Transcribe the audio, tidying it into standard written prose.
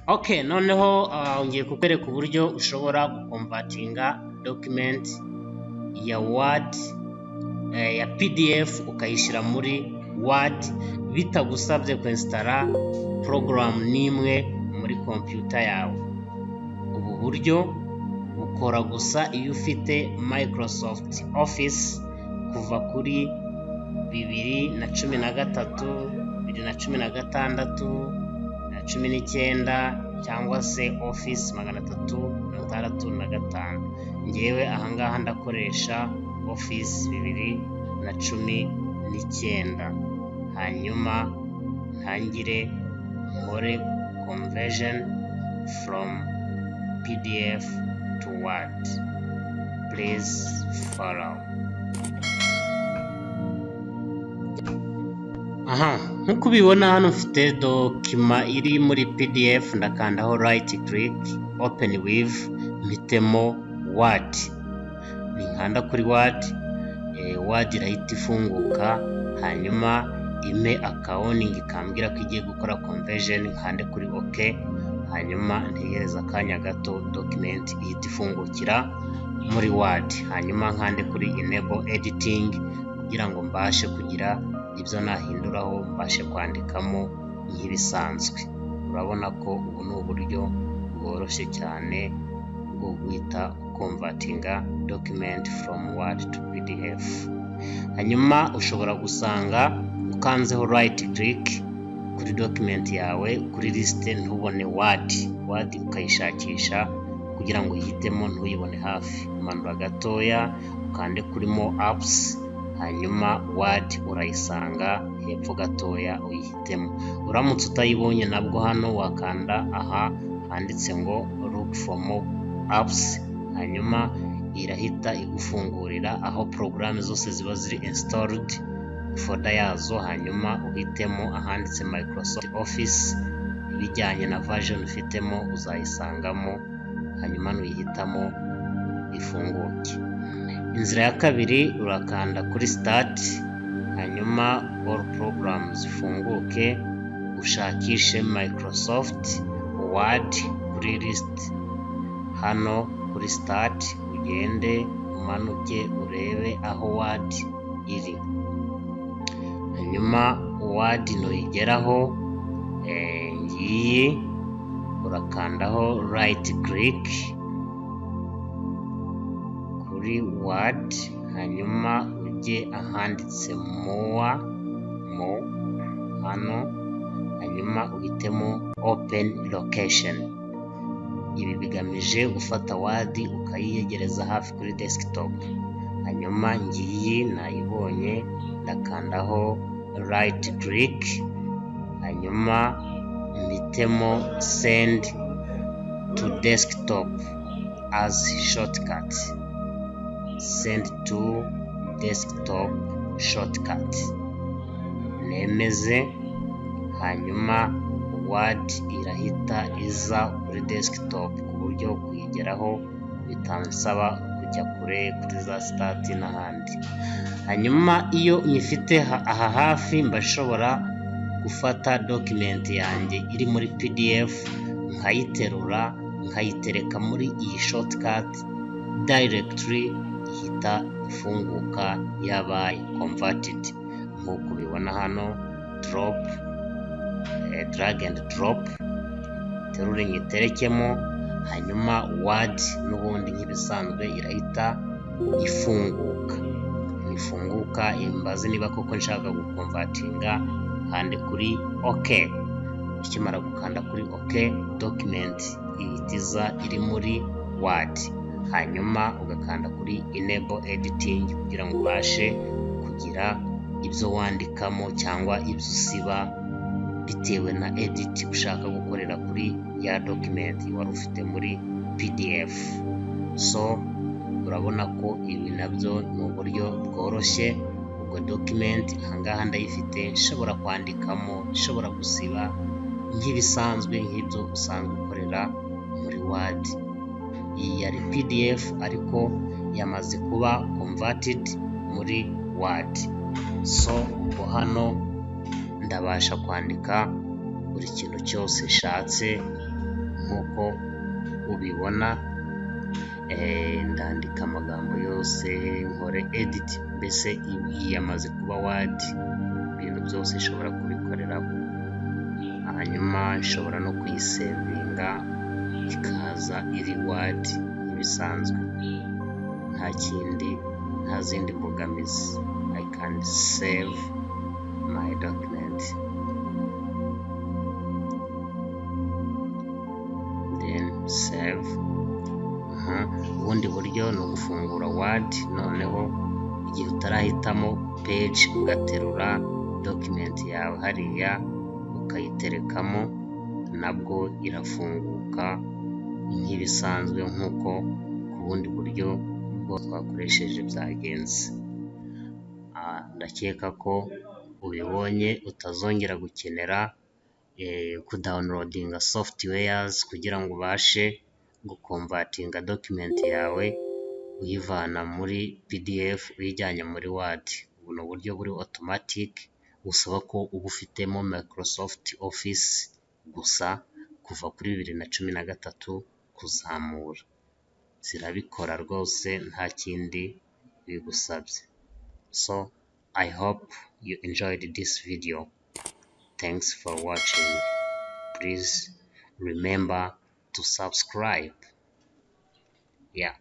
Okay, noneho ngiye kukwereka uburyo ushobora guconvertinga document ya Word, ya PDF, ukayishyira muri Word bitagusabye kwinstalla porogaramu n'imwe muri computer yawe. Ubu buryo bukora gusa iyo ufite Microsoft Office kuva kuri 2013, 2016 na 19, cyangwa se Office 365. Ngewe ahangaha ndakoresha Office 2019. Hanyuma ntangire nkore conversion from PDF to Word. Please follow. Aha, nk'uko ubibona hano mfite document iri muri PDF. Ndakandaho right click, open with, mpitemo Word. Ninkanda kuri Word, Word irahita ifunguka, hanyuma impe aka warning kambwira ko igiye gukora conversion. Nkande kuri OK, hanyuma ntegereze akanya gato, document ihita ifungukira muri Word. Hanyuma nkande kuri enable editing kugira ngo mbashe kugira ibyo nahinduraho, mbashe kwandikamo nk'ibisanzwe. Urabona ko ubu ni uburyo bworoshye cyane bwo guhita uconvertinga document from Word to PDF. Hanyuma ushobora gusanga ukanzeho right click kuri document yawe, kuri list ntubone Word. Word ukayishakisha kugira ngo uyihitemo ntuyibone hafi. Manura gatoya, ukande kuri more apps, hanyuma Word urayisanga hepfo gatoya, uyihitemo. Uramutse utayibonye nabwo, hano wakanda aha handitse ngo "Look for more apps", hanyuma irahita igufungurira aho porogaramu zose ziba ziri installed, folder yazo, hanyuma uhitemo ahanditse Microsoft Office. Ibijyanye na version ufitemo uzayisangamo, hanyuma nuyihitamo ifunguke. Inzira ya kabiri, urakanda kuri Start, hanyuma all programs zifunguke, ushakishe Microsoft Word kuri list. Hano kuri Start ugende umanuke urebe aho Word iri. Hanyuma Word nuyigeraho, ngiyi, urakandaho right click kuri Word, hanyuma ujye ahanditse more, more hano, hanyuma uhitemo open location. Ibi bigamije gufata Word ukayiyegereza hafi kuri desktop. Hanyuma ngiyi nayibonye, ndakandaho right click, hanyuma mpitemo send to desktop as shortcut, send to desktop shortcut, nemeze. Hanyuma Word irahita iza kuri desktop ku buryo kuyigeraho bitansaba kujya kure kuri za Start n'ahandi. Hanyuma iyo nyifite aha hafi, mba nshobora gufata document yanjye iri muri PDF, nkayiterura, nkayitereka muri iyi shortcut directly, ihita ifunguka yabaye converted nk'uko ubibona hano. Drop, drag and drop, terure nyiterekemo, hanyuma Word n'ubundi nk'ibisanzwe irahita ifunguka. Nifunguka imbaze niba koko nshaka guconvertinga, nkande kuri OK. Ukimara gukanda kuri OK, document ihita iza iri muri Word, hanyuma ugakanda kuri enable editing kugira ngo ubashe kugira ibyo wandikamo cyangwa ibyo usiba bitewe na edit ushaka gukorera kuri ya document wari ufite muri PDF. So urabona ko ibi nabyo ni uburyo bworoshye. Ubwo document ahangaha ndayifite, nshobora kwandikamo, nshobora gusiba nk'ibisanzwe, nk'ibyo usanzwe ukorera muri Word. Iyi yari PDF ariko yamaze kuba converted muri Word. So ubwo hano ndabasha kwandika buri kintu cyose nshatse. Nk'uko ubibona, ndandika amagambo yose, nkore edit, mbese iyi yamaze kuba Word, ibintu byose nshobora kubikoreraho. Hanyuma nshobora no kuyisevinga ikaza iri Word nk'ibisanzwe, nta kindi, nta zindi mbogamizi. I can save my document, then save. Ubundi buryo ni ugufungura Word, noneho igihe utarahitamo page ugaterura document yawe hariya ukayiterekamo, nabwo irafunguka nk'ibisanzwe nk'uko ku bundi buryo bwo twakoresheje byagenze. Ndakeka ko ubibonye, utazongera gukenera kudownloadinga softwares kugira ngo ubashe gukonvertinga document yawe uyivana muri PDF uyijyanye muri Word. Ubu ni uburyo buri automatic, busaba ko uba ufitemo Microsoft Office gusa kuva kuri 2013 kuzamura. Zirabikora rwose nta kindi bigusabye. So I hope you enjoyed this video. Thanks for watching. Please remember to subscribe. Yeah.